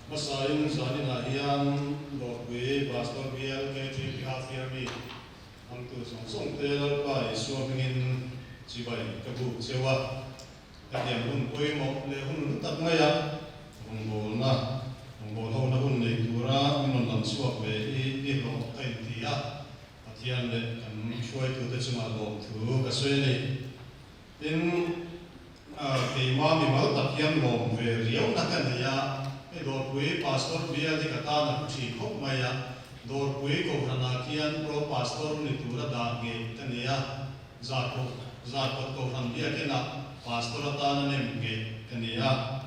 Hmasain zaninah hian Dawrpui Pastor Bial KTP Half Year Meet hmangtu zawng zawng te Lalpa Isua hmingin chibai ka buk cheu a. Hetiang hun pawimawh leh hun hlu tak maia rawngbawlna, rawngbawlhona hun nei tura min rawn lam chhuak ve hi i hlawh ka inti a, Pathian leh kan hruaitute chungah lawmthu ka sawi a ni. Tin, keimah mimal tak hian lawm ve riauna ka nei a, hei Dawrpui Pastor bial hi ka tan a hlu thin khawp mai a, Dawrpui Kohhranah khian Pro Pastor ni tura dah ngei ka ni a, Zarkawt Zarkawt Kohhran biakinah Pastor atana nem ngei ka ni a.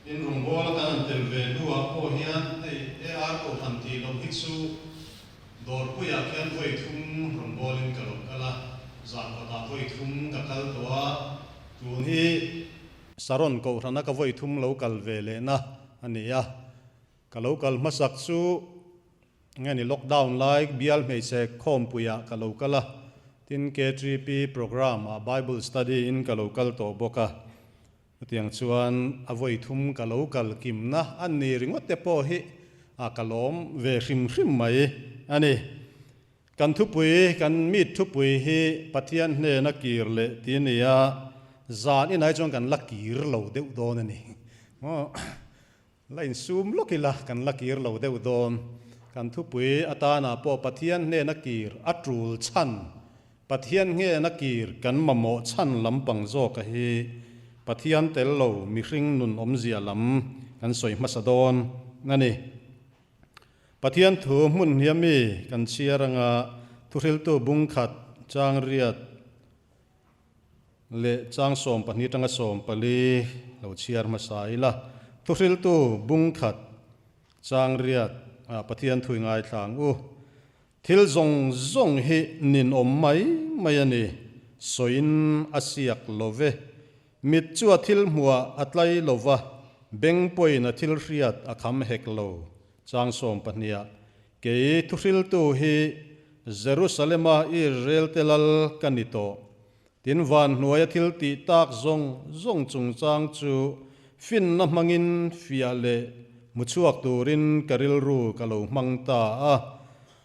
Tin, rawngbawla kan han tel ve hnuah pawh hian hei AR Kohhran tih loh hi chu Dawrpuiah khian vawi thum rawngbawlin ka lo kal a, Zarkawtah vawi thum ka kal tawh a, tun hi Saron Kohhrana ka vawi thum lo kal ve lehna a ni a, ka lo kal hmasak chu nge ni lockdown lai bial hmeichhe khawmpuiah ka lo kal a, tin KTP programme ah Bible study in ka lo kal tawh bawk a. Chutiang chuan a vawi thum ka lo kal kimna a ni ringawt te pawh hi a ka lawm ve hrim hrim mai a ni. Kan thupui, kan meet thupui hi Pathian hnena kir leh ti a ni a, zan inah hi chuan kan la kir lo deuh dawn a ni. Maw la insum lawk ila kan la kir lo deuh dawn. Kan thupui atana pawh Pathian hnena kir a tul chhan Pathian nghena kir kan mamawh chhan lampang zawka hi Pathian tel lo mihring nun awmzia lam kan sawi hmasa dawn a ni. Pathian thu hmun hnia mi kan chhiar anga thuhriltu bungkhat chang riat leh chang 12 tanga 14 lo chhiar hmasa ila. Thuhriltu bungkhat chang riat ah Pathian thui ngaithla ang u. Thil zawng zawng hi ninawm mai mai a ni, sawiin a siak lo ve. Mit chu a thil hmuah a tlai lo va, beng pawhin a thil hriat a kham hek lo. Chang 12, Kei thuhriltu hi Jerusalema Israelte lal ka ni tawh. Tin van hnuaia thil tih tak zawng zawng chungchang chu finna hmangin fiah leh hmu chhuak turin ka rilru ka lo hmang ta a.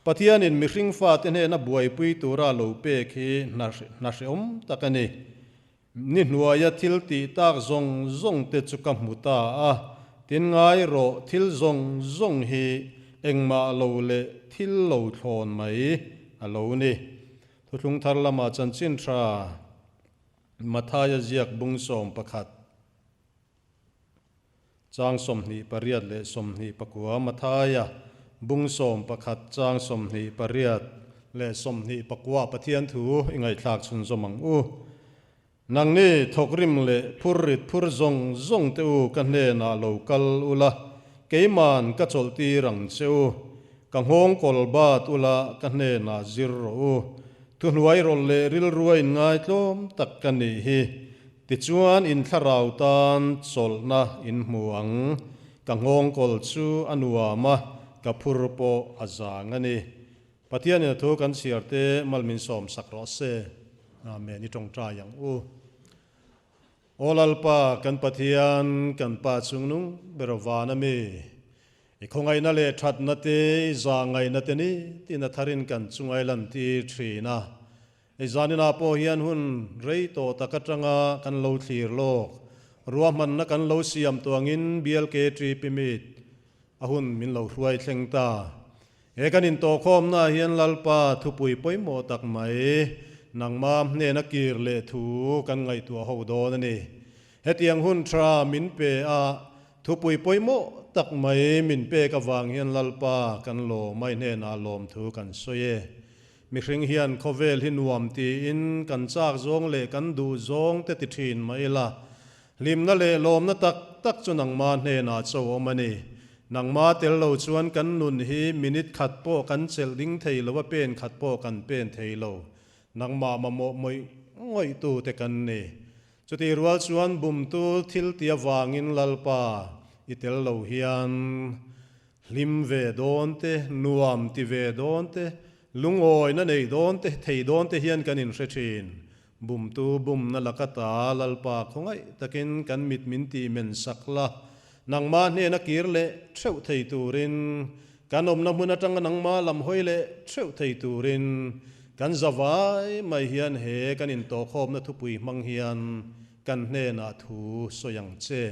Pathianin mihring fate hnena buaipui tura lo pek hi hna hrehawm tak a ni. Ni hnuaia thil tih tak zawng zawng te chu ka hmu ta a. Tin ngai rawh thil zawng zawng hi engmah lo leh thil lo thlawn mai a lo ni. Thuthlung thar lamah chanchin tha Mathaia ziak bung 11, chang 28 leh 29 Mathaia bung 11 chang 28 leh 29 Pathian thu i ngaihthlak chhunzawm ang u. Nangni thawkrim leh phurrit phur zawng zawng te u ka hnenah lo kal ula, keiman ka chawlhtir ang che u. Ka nghawng kawl bat ula ka hnenah zir rawh u. Thuhnuai rawlh leh rilrua inngaitlawm tak ka nih hi. Tichuan in thlarau tan chawlhna in hmu ang. Ka nghawng kawl chu a nuam a, ka phur pawh a zang a ni. Pathianin a thu kan chhiar te mal min sawm sak rawh se. Amen. I tawngtai ang u. Aw Lalpa, kan Pathian, kan Pa chungnung ber van a mi. I khawngaihna leh thatna te, i zahngaihna te ni tin a tharin kan chungai lan tir thin a. Hei zaninah pawh hian hun rei tawh tak atanga kan lo thlir lawk. Ruahmanna kan lo siam tuangin BLKTP meet a hun min lo hruai thleng ta. He kan intawhkhawmnaah hian Lalpa thupui pawimawh tak mai, nangma hnena kir leh thu kan ngaihtuah ho dawn a ni. Hetiang hun tha min pe a, thupui pawimawh tak mai min pek avang hian Lalpa kan lawm a, i hnenah lawmthu kan sawi e. Mihring hian khawvel hi nuam tiin kan chak zawng leh kan duh zawng te ti thin mah ila, Hlimna leh lawmna tak tak chu nangma hnenah cho awm a ni. Nangma tel lo chuan kan nun hi minute khat pawh kan chelh ding thei lo a, pen khat pawh kan pen thei lo. Nangmah mamawh mawih ngawih tu te kan ni. Chutih rual chuan bumtu thil ti avangin Lalpa i tel lo hian hlim ve dawn te, nuam ti ve dawn te, lungawina nei dawn te, thei dawn te hian kan inhre thin. Bumtu bumna laka ta Lalpa khawngaih takin kan mit min tih men sak la. Nangmah hnena kir leh theuh thei turin, kan awmna hmun atanga nangmah lam hawi leh theuh thei turin kan zavai mai hian he kan intawhkhawmna thupui hmang hian kan hnenah thu sawi ang che.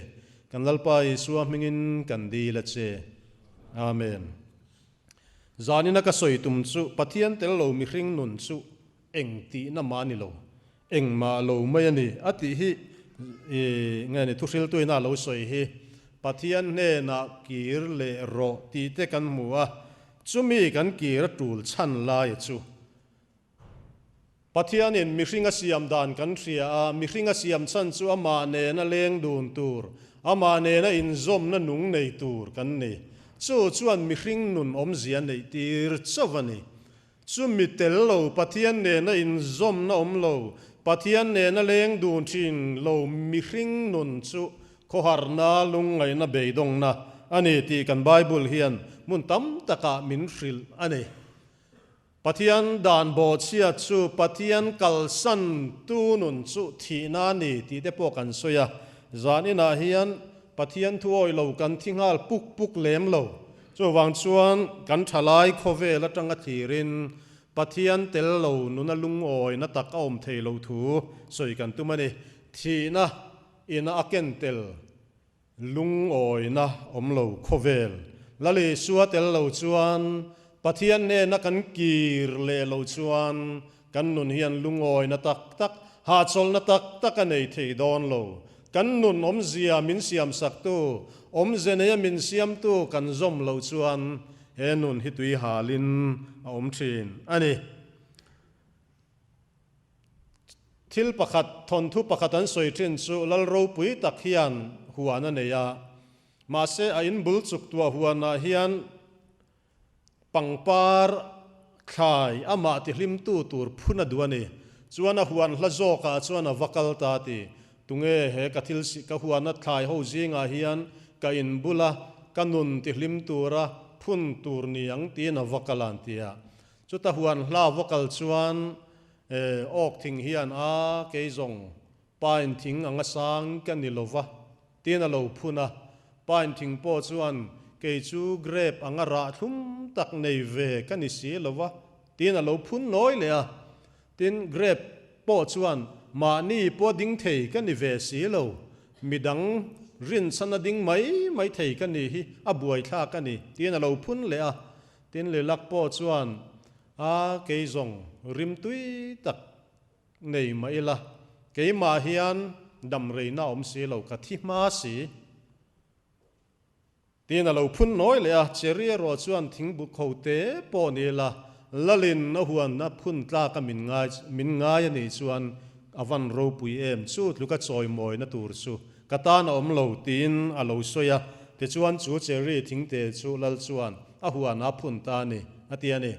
Kan Lalpa Isua hmingin kan dil a che. Amen. Zanina ka sawi tum chu Pathian tel lo mihring nun chu eng tihna mah ni lo, engmah lo mai a ni a tih hi i nge ni thuhriltuina a lo sawi hi Pathian hnenah kir leh rawh tih te kan hmu a, chumi kan kir a tul chhan laia chu Pathianin mihring a siam dan kan hria a, mihring a siam chhan chu amah nena leng dun tur, amah nena inzawmna nung nei tur kan ni. Chu chuan mihring nun awmzia neih tir chauh a ni. Chu mi tel lo, Pathian nena inzawmna awm lo, Pathian nena leng dun thin lo mihring nun chu khawharna, lungngaihna, beidawngna a ni tih kan Bible hian hmun tam takah min hrilh a ni. Pathian dan bawhchhia chu Pathian kalsan tu nun chu thihna a ni tih te pawh kan sawi a. Zan inah hian Pathian thuawi lo kan thi nghal puk puk lem lo. Chuvang chuan kan thalai khawvel atanga thlirin Pathian tel lo nuna lungawina tak a awm thei lo thu sawi kan tum a ni. Thihna ina a ken tel lungawina awm lo khawvel Lal Isua tel lo chuan Pathian hnena kan kir leh lo chuan kan nun hian lungawina tak tak, hahchawlhna tak tak a nei thei dawn lo. Kan nun awmzia min siamsaktu, awmze neia min siamtu kan zawm loh chuan he nun hi tui halin a awm thin a ni. Thil pakhat, thawnthu pakhat an sawi thin chu Lal ropui tak hian huan a nei a, mahse a inbul chuktuah huanah hian Pangpar thlai amah tihlimtu tur phun a duh a ni. Chuan a huan hla zawkah chuan a va kal ta ti. Tunge he ka thil si ka huana thlai ho zingah hian ka inbula ka nun tihlim tura phun tur ni ang tiin a va kal an ti a. Chuta huan hla va kal chuan awk thing hian a kei zawng Pine thing anga sang ka ni lo va, tiin a lo phun a. Pine thing pawh chuan, Kei chu grape anga rah thlum tak nei ve ka ni si lo va, tiin a lo phun nawi leh a. Tin, grape pawh chuan, Mahni pawh ding thei ka ni ve si lo, midang rinchhan a ding mai mai thei ka ni hi a buaithlak a ni, tiin a lo phun leh a. Tin, lilac pawh chuan, A, kei zawng rimtui tak Nei mah ila, keimah hian dam reina awm si lo, ka thi hma si. Tiin a lo phun nawi leh a, Cherry erawh chuan thingbu kho te pawh ni ila, Lalin a huanna phun tlaka min ngai min ngai a nih chuan a van ropui em, chu tluka chawimawina tur chu ka tan a awm lo, tiin a lo sawi a. Tichuan chu Cherry thingte chu Lal chuan a huanah a phun ta a ni, a ti a ni.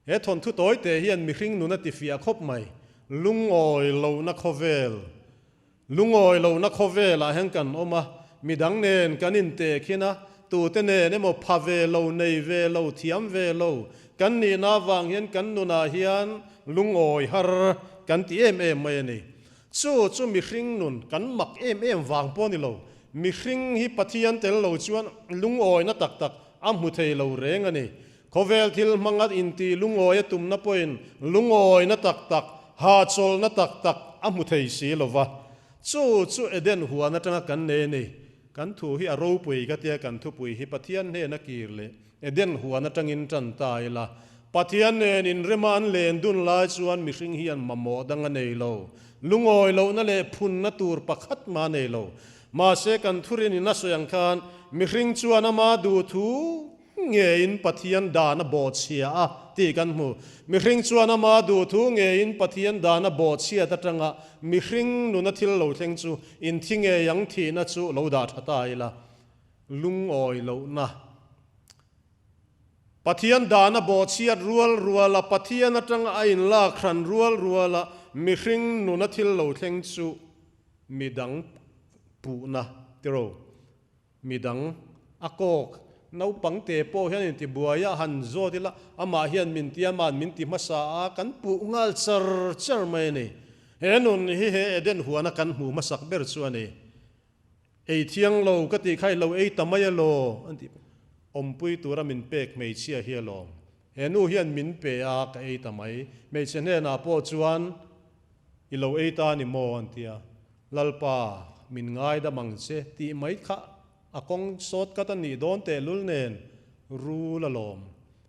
He thawnthu tawite hian mihring nun a tifiah khawp mai. Lungawi lohna khawvel, Lungawi lohna khawvelah hian kan awm a, midang nen kan intehkhin a, tute nen emaw pha ve lo, nei ve lo, thiam ve lo kan nihna avang hian kan nunah hian lungawi har kan ti em em mai a ni. Chu chu mihring nun kan mak em em vang pawh a ni lo. Mihring hi Pathian tel lo chuan lungawina tak tak a hmu thei lo reng a ni. Khawvel thil hmanga inti lungawi a tumna pawhin lungawina tak tak, hahchawlhna tak tak a hmu thei si lo va. Chu chu Eden huan atanga kan nei a ni. Kan thu hi a ropui ka tia kan thupui hi Pathian hnena kir leh Eden huan atangin tan ta ila. Pathian nen inrema an len dun lai chuan mihring hian mamawh dang a nei lo. Lungawi lohna leh phunna tur pakhat mah a nei lo. Mahse kan thurin in a sawi ang khan mihring chuan ama duhthu Ngeiin Pathian dan a bawhchhia a tih kan hmu. Mihring chuan ama duhthu ngeiin Pathian dan a bawhchhiat atanga mihring nuna thil lo thleng chu inthi ngei ang thihna chu lo dah tha ta ila. Lungawi lohna. Pathian dan a bawhchhiat rual ruala Pathian atanga a inlak hran rual ruala mihring nuna thil lo thleng chu midang puhna tiro. Midang a kawk. Naupang te pawh hian inti buai a, han zawt ila, amah hian min ti ama'n min ti hmasa a, kan puh nghal char char mai a ni. He nun hi he Eden huana kan hmu hmasak ber chu a ni. Ei thiang lo ka tih kha i lo ei ta mai alaw an tih awmpui tura min pek hmeichhia hi alawm. He nu hian min pe a ka ei ta mai. Hmeichhe hnenah pawh chuan i lo ei ta a ni maw an ti a. Lalpa min ngaidam ang che tih mai kha a kawng sawt kat a nih dawn tehlul nen rul alawm.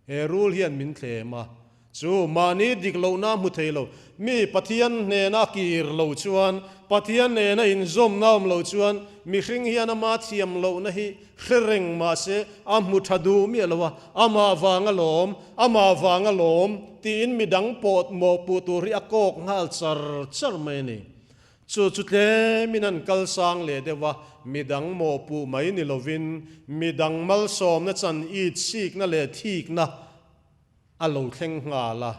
He rul hian min thlem a, chu mahni dik lohna hmu thei lo, mi Pathian hnena kir lo chuan, Pathian nena inzawmna awm lo chuan mihring hian ama thiam lohna hi hre reng mah se a hmu tha duh miah lo a, amah vang alawm, amah vang alawm tiin midang pawh mawhpuh tur hi a kawk nghal char char mai a ni. Chu chu tlemin an kal sang leh deuh a, midang mawhpuh mai ni lovin midang malsawmna chan it sikna leh thikna a lo thleng nghal a,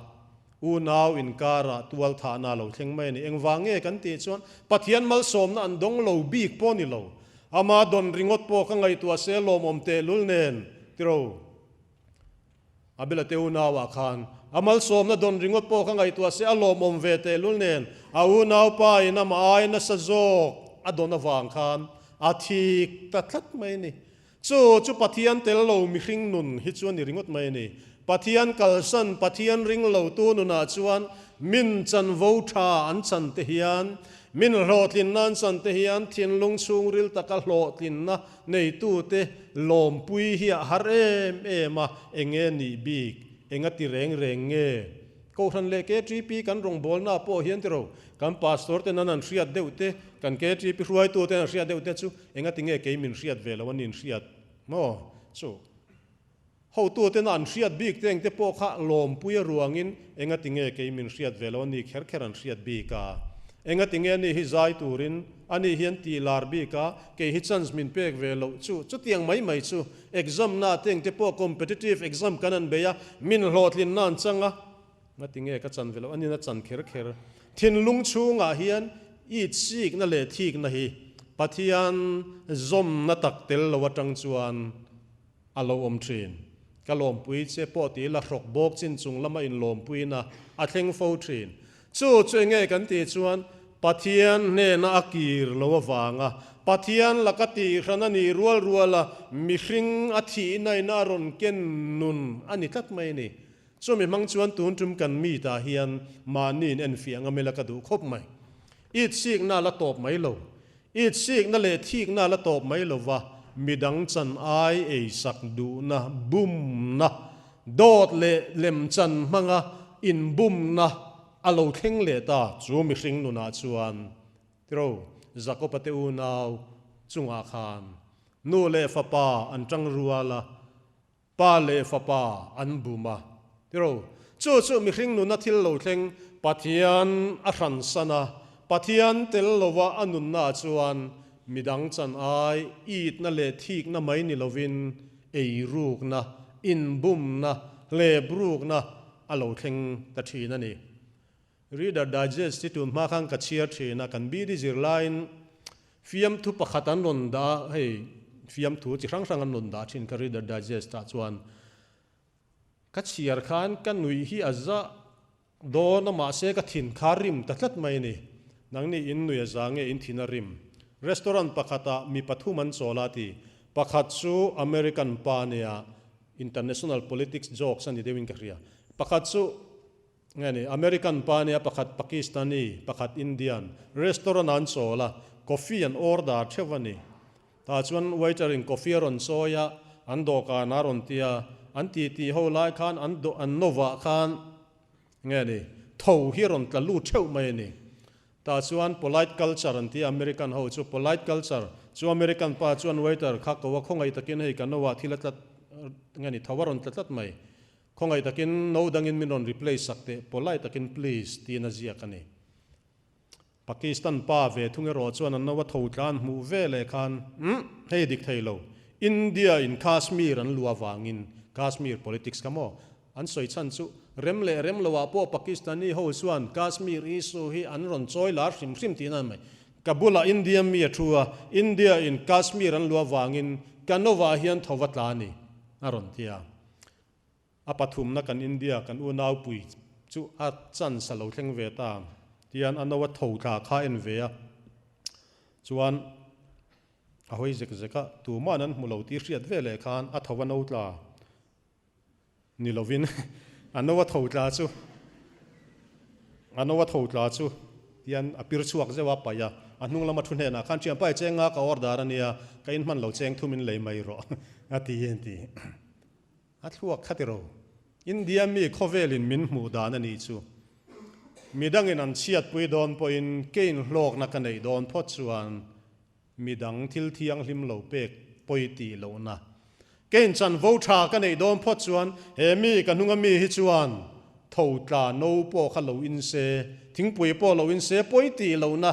unau inkarah tualthahna a lo thleng mai a ni. Engvang nge kan tih chuan Pathian malsawmna an dawng lo bik pawh ni lo, ama dawn ringawt pawh ka ngaihtuah se lawmawm tehlul nen tiro. Abela te unauah khan a malsawmna dawn ringawt pawh ka ngaihtuah se a lawmawm ve tehlul nen a unaupa in amah ai nasa zawk a dawn avang khan a thik ta tlat mai a ni. Chu chu Pathian tel lo mihring nun hi chu a ni ringawt mai a ni. Pathian kalsan, Pathian ring lotu nunah chuan min chanvo tha an chan te hian, min hlawhtlinna an chan te hian thinlung chhungril taka hlawhtlinna Neitute lawmpui hi a har em em a, eng nge nih bik, eng a ti reng reng nge? Kohhran leh KTP kan rawngbawlna pawh hian tiro, kan pastor ten an an hriat deuh te, kan KTP hruaitu ten an hriat deuh te chu eng a ti nge kei min hriat ve lo an inhriat maw? Chu hotu ten an hriat bik te eng te pawh kha lawmpui a ruangin eng a ti nge kei min hriat ve lo a ni kher kher an hriat bik a, eng a ti nge ani hi zai turin ani hian tih lar bik a, kei hi chance min pek ve loh chu chutiang mai mai chu exam na te eng te pawh competitive exam kan an bei a, min hlawhtlin na an chang a, nga ti nge ka chan ve loh anin a chan kher kher. Thinlung chhungah hian itsikna leh thikna hi Pathian zawmna tak tel lo atang chuan A lo awm thin. Ka lawmpui che pawh ti ila hrawk bawk chin chung lama inlawmpuina a thleng fo thin. Chu chu enge kan tih chuan Pathian hnena a kir lo avanga Pathian laka tihhran a nih rual ruala mihring a thihna in a rawn ken nun a ni tlat mai a ni. Chumi hmang chuan tun tum kan meet ah hian mahni in enfiah ngam ila ka duh khawp mai. Itsikna la tawp mai lo. Itsikna leh thikna la tawp mai lova midang chan ai eisak duhna, bumna, dawt leh lemchan hmanga inbumna a lo thleng leh ta chu mihring nunah chuan tiro Jakob-a te unau chungah khan nu leh fapa an tang rual a, Pa leh Fapa an bum a, tiro. Chu chu mihring nuna thil lo thleng Pathian a hransan a, Pathian tel lova a nunnaah chuan midang chan ai itna leh thikna mai ni lovin eirukna, inbumna, hleprukna a lo thleng ta thin a ni. Reader Digest hi tun hma khan ka chhiar thin a, kan BD zirlaiin fiamthu pakhat an rawn dah a, hei fiamthu chi hrang hrang an rawn dah thin kha Reader Digest ah chuan ka chhiar khan ka nuih hi a za dawn a mahse ka thin kha rim ta tlat mai a ni. Nangni in nuih a za nge in thin a rim? Restaurant pakhatah mi pathum an chawl a ti. Pakhat chu American pa nia, international politics jokes a ni deuhin ka hria. Pakhat chu Nge ni, American pa nia pakhat Pakistani, pakhat Indian, restaurant ah an chawl a, coffee an order theuh a ni. Tah chuan waiter in coffee a rawn chawi a, an dawhkan a rawn ti a, an titi ho lai khan an dawh an novah khan nge ni, tho hi a rawn tla lut theuh mai a ni. Tah chuan polite culture an ti a, American ho chu polite culture chu American pa chuan waiter kha ko a khawngaih takin hei ka novah thil a tlat nge ni, tho a rawn tla tlat mai. Khawngaih takin no dangin min rawn replace sak teh, polite takin please tiin a ziak a ni. Pakistan pa ve thung erawh chuan an no a tho tlan hmuh ve leh khan, Umm, hei dik thei lo. India in Kashmir an luah vangin Kashmir politics kha maw? An sawi chhan chu rem leh rem loah pawh Pakistani ho chuan Kashmir issue hi an rawn chawi lar hrim hrim tihna a ni mai. Ka bulah India mi a thu a, India in Kashmir an luah vangin ka novah hian tho va tla a ni, a rawn ti a. A pathumna kan India kan unaupui chu a chance a lo thleng ve ta tian a no a tho thla kha en ve a chuan A hawi zek zek a, tuma'n an hmu lo tih hriat ve leh khan a tho a no tla ni lovin a no a tho tla chu a no a tho tla chu tian a pir chhuak zeuh a, paih a, a hnung lama thu hnenah khan ṭhianpa i cheng nga ka order a nia, ka inhman lo cheng thum in lei mai rawh a ti a ti. A thluak kha tiro. India mi khawvelin min hmuh dan a nih chu. Midangin an chhiatpui dawn pawhin kein hlawkna ka neih dawn phawt chuan midang thil thianghlim lo pek pawi tih lohna. Kein chanvo tha ka neih dawn phawt chuan he mi ka hnunga mi hi chuan tho tla no pawh kha lo in se, thingpui pawh lo in se pawi tih lohna.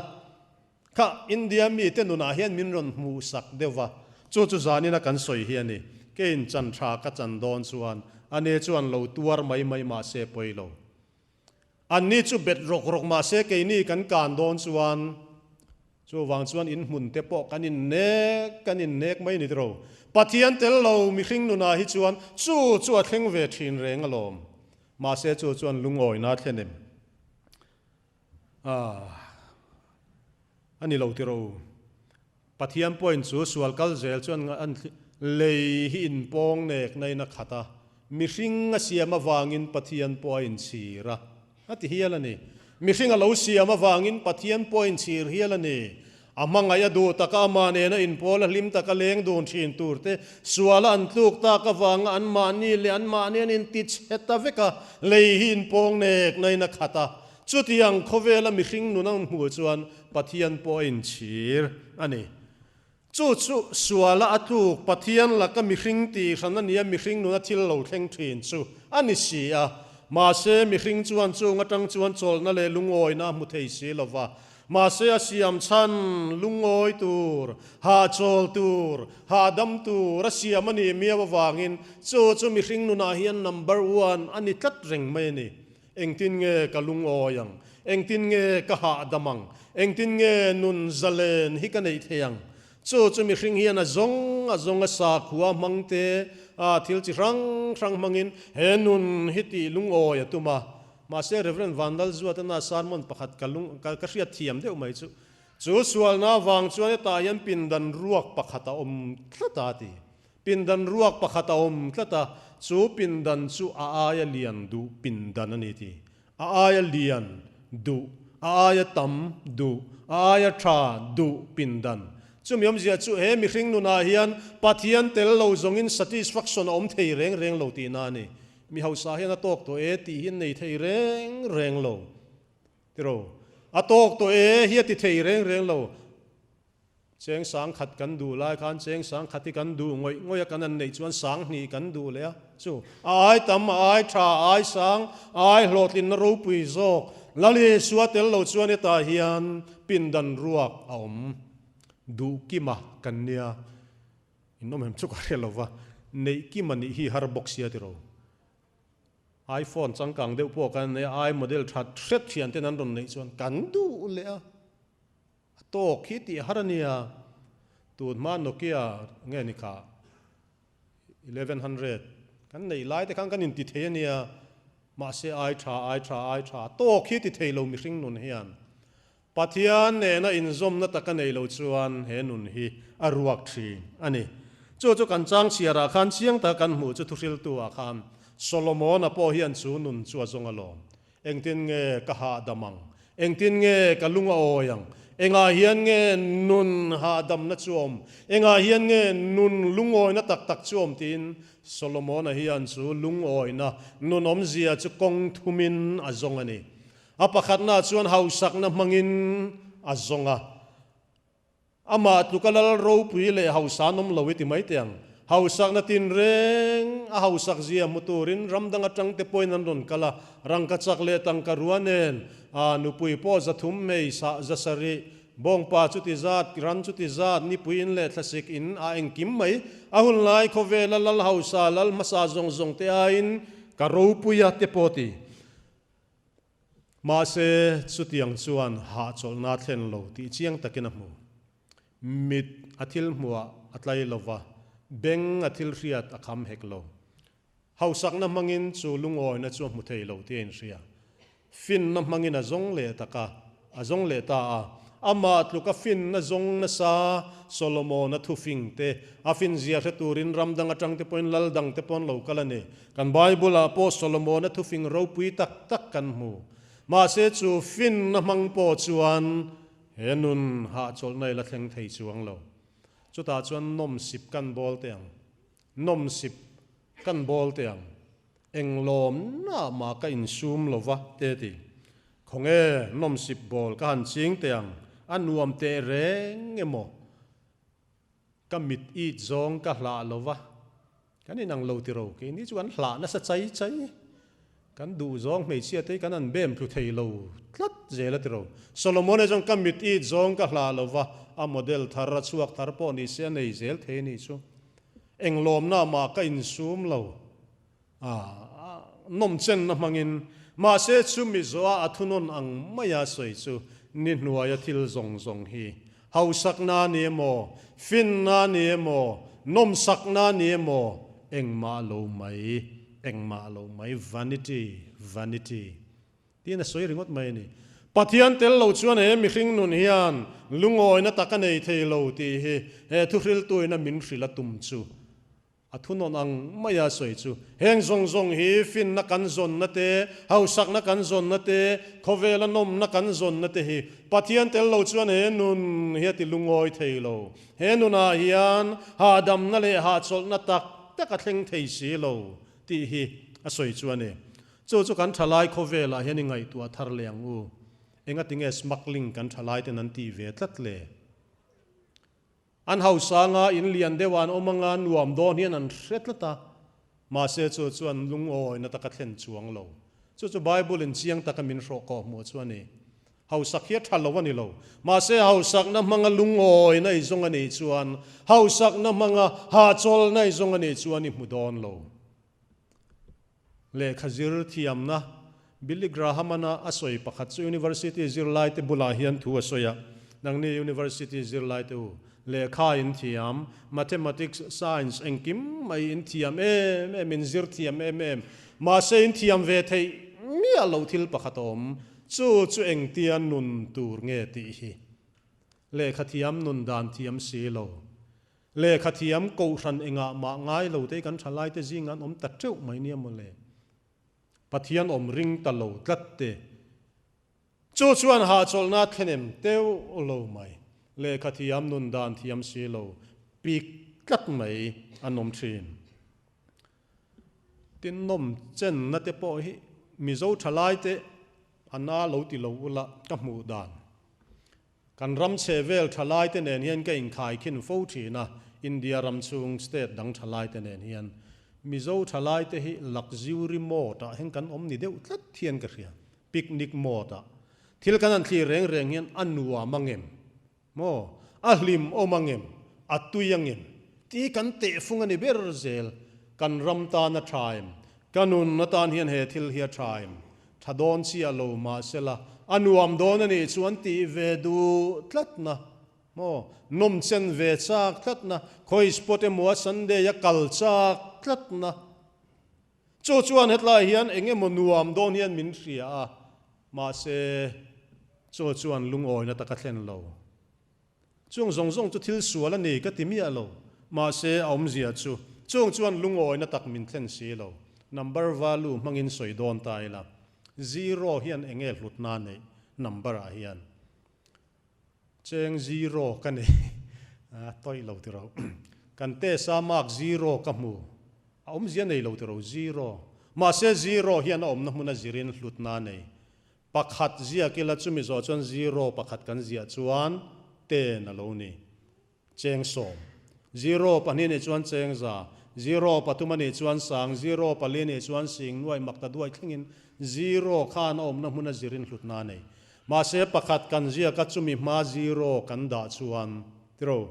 Kha India mite nunah hian min rawn hmuhsak deuh va, chu chu zanina kan sawi hi a ni. Keiin chan tha ka chan dawn chuan a ne chuan lo tuar mai mai mah se pawi lo. Anni chu bet rawk rawk mah se keini kan kan dawn chuan chuvang chuan in hmun te pawh kan innek kan innek mai ni tiro. Pathian tel lo mihring nunah hi chuan chu chu a thleng ve thin reng alawm. Mahse chu chuan lungawina a thlen em? Ah, a ni lo tiro. Pathian pawhin chu sual kal zel chuan an lei hi inpawng nek na in a khat a, mihring a siam avangin Pathian pawh a inchhir a, a ti hial a ni. Mihring a lo siam avangin Pathian pawh a inchhir hial a ni. A hmangaih a duh taka amah nena inpawl a hlim taka leng dun thin tur te, suala an tluk tak avanga anmahni leh anmahni an inti chhe ta vek a, lei hi inpawng nek na in a khat a. Chutiang khawvela mihring nun an hmuh chuan Pathian pawh a inchhir a ni. Chu chu suala a tluk Pathian laka mihring tih hran a nia mihring nuna thil lo thleng thin chu a ni si a. Mahse mihring chuan chung atang chuan chawlhna leh lungawina a hmu thei si lova. Mahse a siam chhan lungawi tur, hahchawl tur, hahdam tur a siam a nih miau avangin chu chu mihring nunah hian number one a ni tlat reng mai a ni. Engtin nge ka lungawi ang? Engtin nge ka hahdam ang? Engtin nge nun zalen hi ka neih thei ang? Chu chu mihring hian a zawng a zawng a sakhua hmang te, a thil chi hrang hrang hmangin he nun hi tih lungawi a tum a. Mahse Rev. Vanlalzuatana sermon pakhat ka lung ka ka hriat thiam deuh mai chu, chu sualna avang chuan hetah hian pindan ruak pakhat a awm tlat a ti. Pindan ruak pakhat a awm tlat a, chu pindan chu a aia lian duh pindan a ni ti. A aia lian duh, a aia tam duh, a aia tha duh pindan. Chumi awmzia chu he mihring nunah hian Pathian tel lo zawngin satisfaction a awm thei reng reng lo tihna a ni. Mi hausa hian a tawk tawh e tih hi an nei thei reng reng lo. Tiraw? A tawk tawh e hi a ti thei reng reng lo. Cheng sang khat kan duh lai khan cheng sang khat hi kan duh ngawih ngawih a, kan an neih chuan sang hnih kan duh leh a. Chu a ai tam, a ai tha, a ai sang, a ai hlawhtlinna ropui zawk Lal Isua tel lo chuan hetah hian pindan ruak a awm duh kima kan nia. In awm em chu ka hre lo va, neih kim a nih hi har bawk sia tiraw. IPhone changkang deuh pawh kan nei a, i model that hret thian ten an rawn neih chuan kan duh leh a, a tawk hi tih har a nia. Tun hma Nokia nge ni kha 1100 kan neih lai te khan kan inti thei a nia, mahse ai tha, ai tha, ai tha, a tawk hi ti thei lo mihring nun hian. Pathian nena inzawmna taka nei lo chuan he nun hi a ruak thin a ni. Chu chu kan chang chhiarah khan chiang taka kan hmuh chu thuhriltu-ah khan Solomona pawh hian chu nun chu a zawng alawm. Engtin nge ka hahdam ang? Engtin nge ka lung a awi ang? Engah hian nge nun hahdamna chu awm? Engah hian nge nun lungawina tak tak chu awm? tiin Solomona hian chu lungawina nun awmzia chu kawng thumin a zawng a ni. A pakhatnaah chuan hausakna hmangin a zawng a. Amah tluka lal ropui leh hausa an awm lo i ti mai teh ang. Hausakna tinreng a hausak zia hmu turin ram dang atang te pawhin an rawn kal a, rangkachak leh tangka rua nen a nupui pawh 300 hmei sah 700, bawngpa chuti zat, ran chuti zat, nipui in leh thlasik in a engkim mai. A hun lai khawvela lal hausa lal hmasa zawng zawng te aiin ka ropuia te pawh ti. Mahse, chutiang chuan hahchawlhna a thlen lo tih chiang takin a hmu. Mit a thil hmuah a tlai lo va, beng a thil hriat a kham hek lo. Hausakna hmangin chu lungawina chu a hmu thei lo tih a inhria. Finna hmangin a zawng leh tak a, a zawng leh ta a. Amah tluka finna zawng nasa Solomona thufing te, a finzia hre turin ram dang atang te pawhin lal dang te pawh an lo kal a ni. Kan Bible-ah pawh Solomona thufing ropui tak tak kan hmu. Mahse chu finna hmang pawh chuan he nun hahchawlhna i la thleng thei chuang lo. Chutah chuan nawmsip kan bawl teh ang. Nawmsip kan bawl teh ang. Eng lawmna mah ka insum lo va te ti. Khawnge nawmsip bawl ka han ching teh ang, a nuam teh reng emaw? Ka mit it zawng ka hlah lo va, kan inang lo tiro, keini chu kan hlah nasa chai chai. Kan duh zawng hmeichhia te hi kan an bem thlu thei lo tlat zel a tiro. Solomon-a chuan ka mit it zawng ka hlah lo va, a model thar, a chhuak thar pawh ni se a nei zel thei a nih chu. Eng lawmna mah ka insum lo. A nawmchenna hmangin, mahse chumi zawha a thunawn ang maia sawi chu ni hnuaia thil zawng zawng hi hausakna ni emaw, finna ni emaw, nawmsakna ni emaw, engmah lo mai, engmah lo mai, vanity, vanity tiin a sawi ringawt mai a ni. Pathian tel lo chuan he mihring nun hian lungawina tak a nei thei lo tih hi he thuhriltuina min hrilh a tum chu A thunawn ang maia sawi chu, heng zawng zawng hi finna kan zawnna te, hausakna kan zawnna te, khawvela nawmna kan zawnna te hi Pathian tel lo chuan he nun hi a ti lungawi thei lo. He nunah hian hahdamna leh hahchawlhna tak tak a thleng thei si lo tih hi a sawi chu a ni. Chu chu kan thalai khawvelah hian i ngaihtuah thar leh ang u. Engatinge smuggling kan thalaiten an tih ve tlat le? An hausanga in lian deuh an awm anga nuam dawn hian an hre tlat a, mahse chu chuan lungawina taka thlen chuang lo. Chu chu Bible in chiang taka min hrawh kawh hmuh chu a ni. Hausak hi a tha lo a ni lo. Mahse hausakna hmanga lungawina i zawng a nih chuan, hausakna hmanga hahchawlhna i zawng a nih chuan i hmu dawn lo. Lehkha zir thiamna, Billy Graham-ana a sawi pakhat chu University zirlaite bulah hian thu a sawi a, Nangni University zirlaite u, lehkha in thiam, Mathematics, Science engkim mai in thiam em em, in zir thiam em em, mahse in thiam ve theih miah loh thil pakhat a awm, chu chu engtia nun tur nge tih hi. Lehkha thiam nun dan thiam si lo. Lehkha thiam kohhran engah mah ngai lo te kan thalaite zingah an awm ta teuh mai nia mawle. Pathian awm ring ta lo tlat te. Chu chuan hahchawlhna thlenem teuh lo mai. Lehkha thiam nun dan thiam si lo pik tlat mai an awm thin. Tin nawm chenna te pawh hi Mizo thalaite a na lo ti lo ula ka hmuh dan. Kan ram chhe vel thalaite nen hian ka inkhaikhin fo thin a, India ram chhung state dang thalaite nen hian. Mizo thalaite hi luxury mode ah hian kan awm ni deuh tlat hian ka hria, picnic mode ah. Thil kan han thlir reng reng hian a nuam angem? Maw? A hlim awm angem? A tui angem? Tih kan tehfung a ni ber zel. Kan ram tan a tha em? Ka nun atan hian he thil hi a tha em? Tha dawn chiah lo mahsela a nuam dawn a nih chuan tih ve duh tlatna maw, nawm chen ve chak tlatna, khawi spot emaw a Sunday a kal chak tlatna. Chu chuan hetlai hian eng emaw nuam dawn hian min hria a, mahse chu chuan lungawina tak a thlen lo. Chung zawng zawng chu thil sual a ni ka ti miah lo, mahse a awmzia chu chung chuan lungawina tak min thlen si lo. Number value hmangin sawi dawn ta ila, zero hian eng nge hlutna neih number ah hian? Cheng zero ka nei a tawih lo tiro. Kan test a mark zero ka hmu, a awmzia nei lo tiro zero. Mahse zero hian a awmna hmuna zirin hlutna nei. Pakhat ziak ila chumi zawh chuan zero pakhat kan ziah chuan ten a lo ni. Cheng sawm. Zero pahnih nih chuan cheng za, zero pathum a nih chuan sang, zero pali nih chuan sing nuai makta duai thlengin zero khan a awmna hmun a zirin hlutna a nei. Mahse pakhat kan ziak a chumi hma zero kan dah chuan tiro.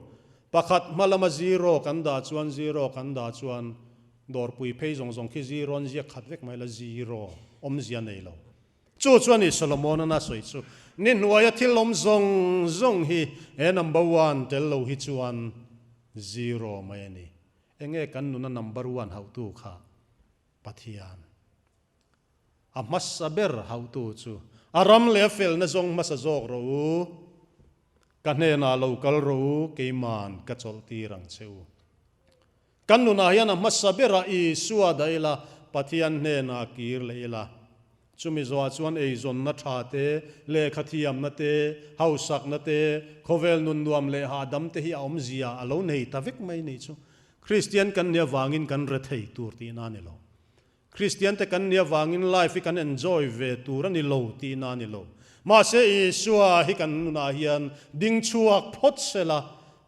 Pakhat hma lama zero kan dah chuan zero kan dah chuan dawrpui phei zawng zawng khi zero an ziak khat vek mai la zero awmzia nei lo. Chu chuan i Solomon-an a sawi chu, Ni hnuaia thil awm zawng zawng hi he number one tel lo hi chuan zero mai a ni. Enge kan nuna number one hauhtu kha? Pathian. A hmasa ber hauhtu chu a ram leh a felna zawng hmasa zawk rawh u. Ka hnenah lo kal rawh u, keiman ka chawlhtir ang che u. Kan nunah hian a hmasa berah Isua dah ila, Pathian hnenah kir leh ila. Chumi zawhah chuan eizawnna tha te, lehkha thiamna te, hausakna te, khawvel nun nuam leh hahdam te hi a awmzia a lo nei ta vek mai nih chu. Kristian kan nih avangin kan rethei tur tihna a ni lo. Kristian te kan nih avangin life hi kan enjoy ve tur a ni lo tihna a ni lo. Mahse Isua hi kan nunah hian ding chhuak phawt sela,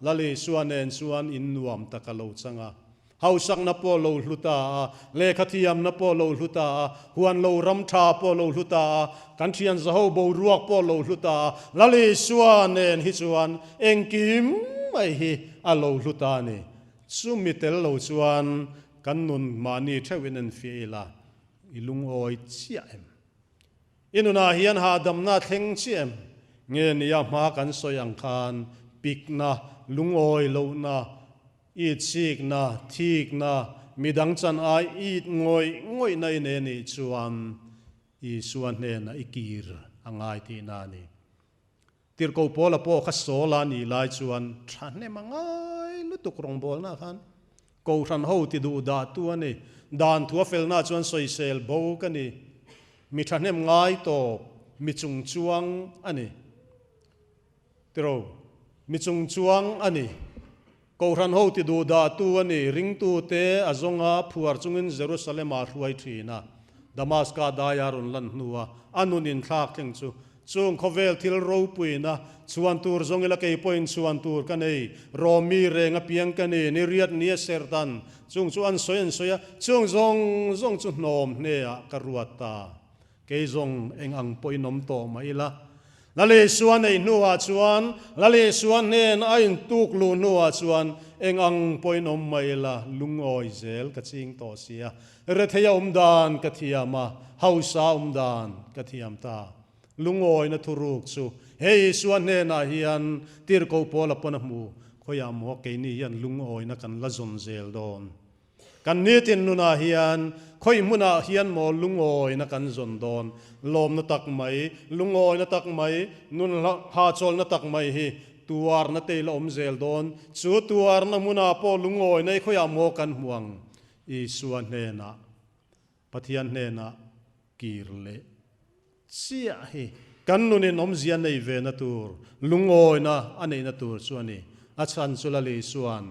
Lal Isua nen chuan in nuam tak a lo chang a. Hausakna pawh lo hlu ta a, lehkha thiamna pawh lo hlu ta a, huan lo ram tha pawh lo hlu ta a, kan thian zaho boruak pawh lo hlu ta a, Lal Isua nen hi chuan engkim mai hi a lo hlu ta a ni. Chumi tel lo chuan kan nun mahni theuhin en fiah ila, i lungawi chiah em? I nunah hian hahdamna thleng chiah em? Nge nia hma kan sawi ang khan pikna, lungawi lohna, itsikna, thikna, midang chan ai it ngawih ngawihna i nei anih chuan Isua hnenah i kir a ngai tihna a ni. Tirhkoh Paula pawh kha Saul-a nih lai chuan thahnem a ngai lutuk rawngbawlna khan Kohhran ho ti duh dah tu a ni. Dan thu a felna chuan sawisel bo ka ni. Mi thahnem ngai tawp, mi chung chuang a ni. Tiro, mi chung chuang a ni. Kohhran ho ti duh dah tu a ni. Ringtute a zawnga phuar chungin Jerusalem-ah hruai thin a. Damaska daia rawn lan hnua a nun inthlak thleng chu Chung khawvel thil ropuina chhuan tur zawng ila kei pawhin chhuan tur ka nei, Rawmi reng apiang ka ni, ni riat ni a ser dan, chung chu an sawi an sawi a, chung zawng zawng chu hnawm hneah ka ruat ta. Kei zawng eng ang pawhin awm tawh mah ila. Lalisua neih hnuah chuan, Lalisua hnen a intuk luh hnuah chuan eng ang pawhin awm mah ila, lungawi zel ka ching tawh sia. Retheia awm dan ka thiam a, hausa awm dan ka thiam ta. Lungawina thuruk chu he Isua hnenah hian tirhkoh Paula pawn a hmu, Khawiah maw keini hian lungawina kan la zawn zel dawn? Kan nitin nunah hian khawi hmunah hian maw lungawina kan zawn dawn? Lawmna tak mai, lungawina tak mai, nun hahchawlna tak mai hi tuarna te i la awm zel dawn. Chu tuarna hmunah pawh lungawina i khawiah maw kan hmu ang? Isua hnenah, Pathian hnenah kir leh chiah hi kan nunin awmzia nei ve na tur, lungawina a neihna tur chu a ni. A chhan chu Lal Isua'n,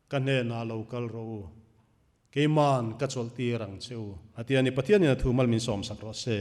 Ka hnenah lo kal rawh u, keima'n ka chawlhtir ang che u, a ti a ni. Pathianin a thu mal min sawmsak rawh se.